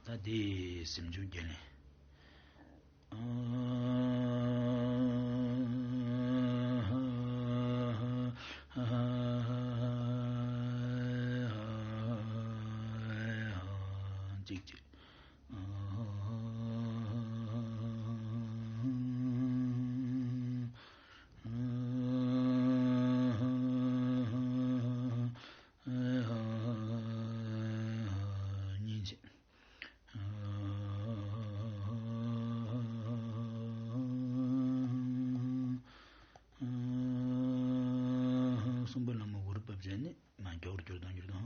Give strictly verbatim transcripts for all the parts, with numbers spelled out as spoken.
ད་དེ་སེམས་བྱུང་རྒྱལ་ལན། གཅིག་གཅིག་གཉིས་གཅིག་གསུམ་པ་ལ་མོ་གུར་བབས་བྱས་ནས་མ་མགྱོགས་རུ་གྱུར་དང་གྱུར་དང་།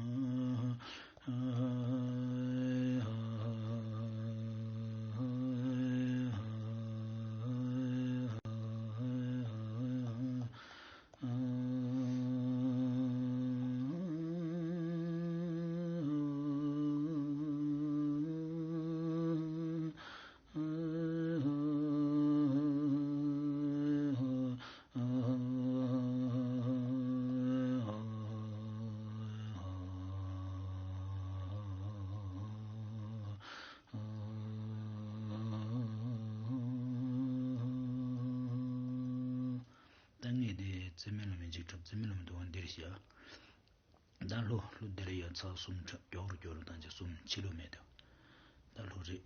ད་ངས་དེ་རྩེ་མོའི་ལོ་མའི་འཇིགས་སྐྲག་རྩེ་མོའི་ལོ་མའི་དུ་བ་འདིར་བཞག་ད་ལྷོ་ལྷོ་འདིར་ཡ་ཚ་གསུམ་འཁྲབ་མགྱོགས་རུ་མགྱོགས་རུ་བཏང་ཅིག་གསུམ་ཕྱི་ལོ་མེད་དོ། ད་ལྷོ་རེད།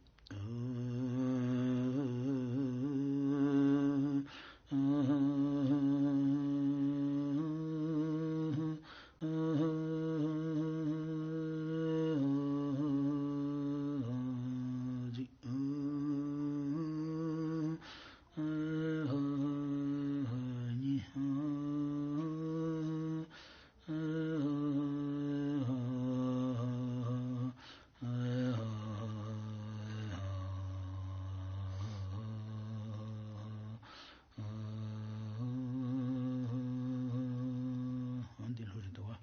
འདི་ལྷོ་རེད་འདུག་བ།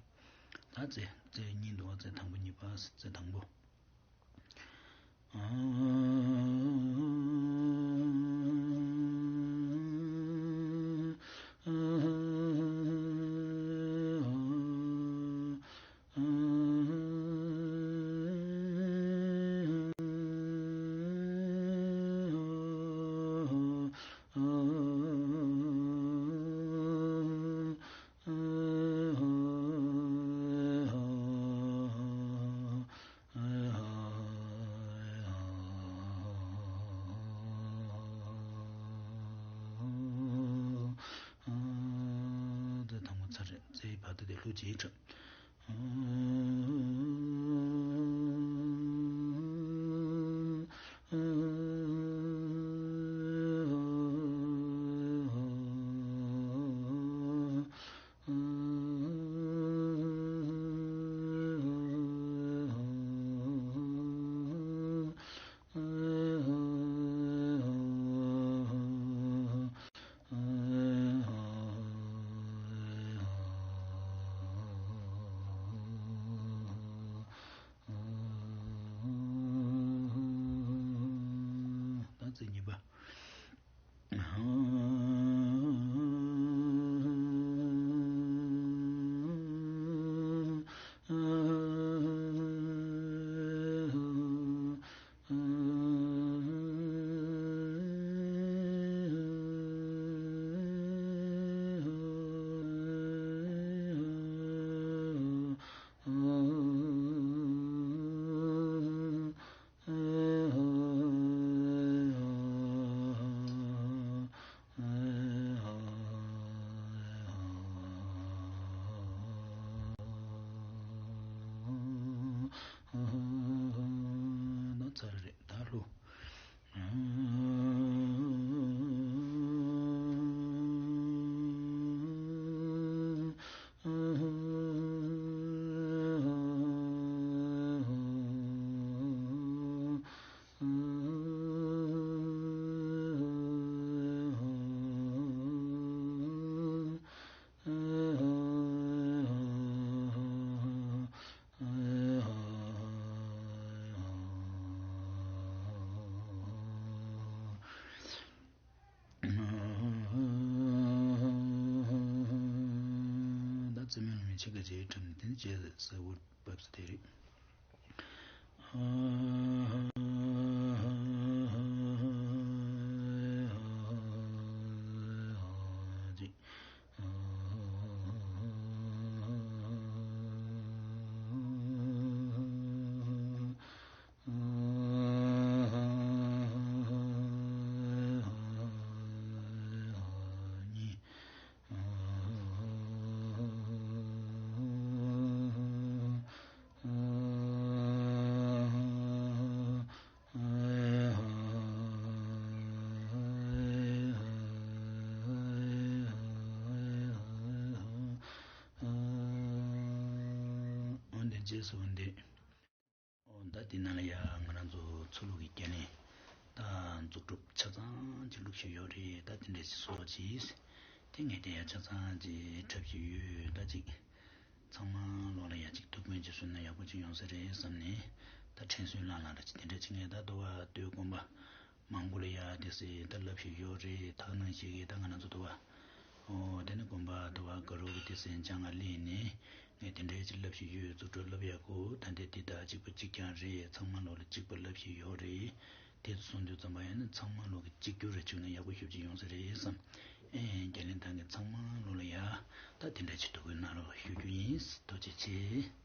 ད་རྩེ་རྩེ་གཉིས་འདུག་བ། རྩེ་དང་པོ་གཉིས་པ་རྩེ་དང་པོ། འདི་དང་པོ་ཚར་རེད། རྩེའི་བར་དུ་དེ་ལྷོད་ཅིག་འཁྲབ། ད་རྩེ་གཉིས་པ། ན་ཚར་རེད། ད་ལྷོ། ད་རྩེ་མོའི་ལོ་མའི་ཕྱེད་ཀ་རྗེས་འཁྲབ་ནས་དེ་ནས་རྗེས་ཟེར་བུ་བབས་ས་དེ་རེད། རྗེས་སུ་འདི། ཨོ་ད་འདི་ནང་ལ་ཡ་ང་རང་ཚོ་ཚུར་ལོག་གི་རྒྱ་ལན་ད་འཛུགས་གྲུབ་ཆ་ཚང་ཅིག་བླུགས་བཞག་ཡོད་རེད། ད་དེ་འདྲ་ཞིག་བཟོ་ཅིག་དེ་ངས་དེ་ཡ་ཆ་ཚང་ཅིག་འཁྲབ་བཞག་ཡོད། ད་ཅིག་ཚང་མ་ལོག་ལ་ཡ་ཅིག་ཐུགས་ཕན་ཅིག་གསོས་ན་ཡག་པོ་ཅིག་ཡོང་ས་རེད་བསམ་ནས། ད་དྲན་གསོའི་བླ་ལ་ར་ཅིག་དེ་འདྲ་ཅིག་ངས་ད་དུ་བ་ལྟོས་དགོན་པ་མང་པོ་ལ་ཡ་དེ་སྲིད་ད་བསླབ་བཞག་ཡོད་རེད། དག་སྣང་ཞིག་གིས་ད་ང་རང་ཚོ་དུ་བ། ཨོ་དེ་ནི་དགོན་པ་དུ་བ་དགའ་རབ་ཀྱི་དེ་སྲིད་འཇང་ང་སླེབས་ནས་ངས་དེ་འདྲའི་ཅིག་བསླབ་བཞག་ཡོད། རྫུ་འཕྲུལ་བསླབ་ཡག་གོ་ད་འདི་འདི་དག་གཅིག་པ་གཅིག་རྐྱང་རེད། ཚང་མ་ལོག་ལ་གཅིག་པ་བསླབ་བཞག་ཡོད་རེད། དེ་ཚོ་སོང་དུས་ཙམ་པ་ཡང་ན་ཚང་མ་ལོག་གི་གཅིག་གྱུར་རེ་བྱུང་ན་ཡག་པོ་ཞེ་པོ་ཅིག་ཡོང་ས་རེད་བསམ། ཨེ་རྒྱ་ལན་ཐང་གི་ཚང་མ་ལོག་ལ་ཡ་ད་དེ་འདྲ་ཅིག་ཐུགས་ཁུར་གནང་རོགས་ཞུ་རྒྱུ་ཡིན། ཐུགས་རྗེ་ཆེ།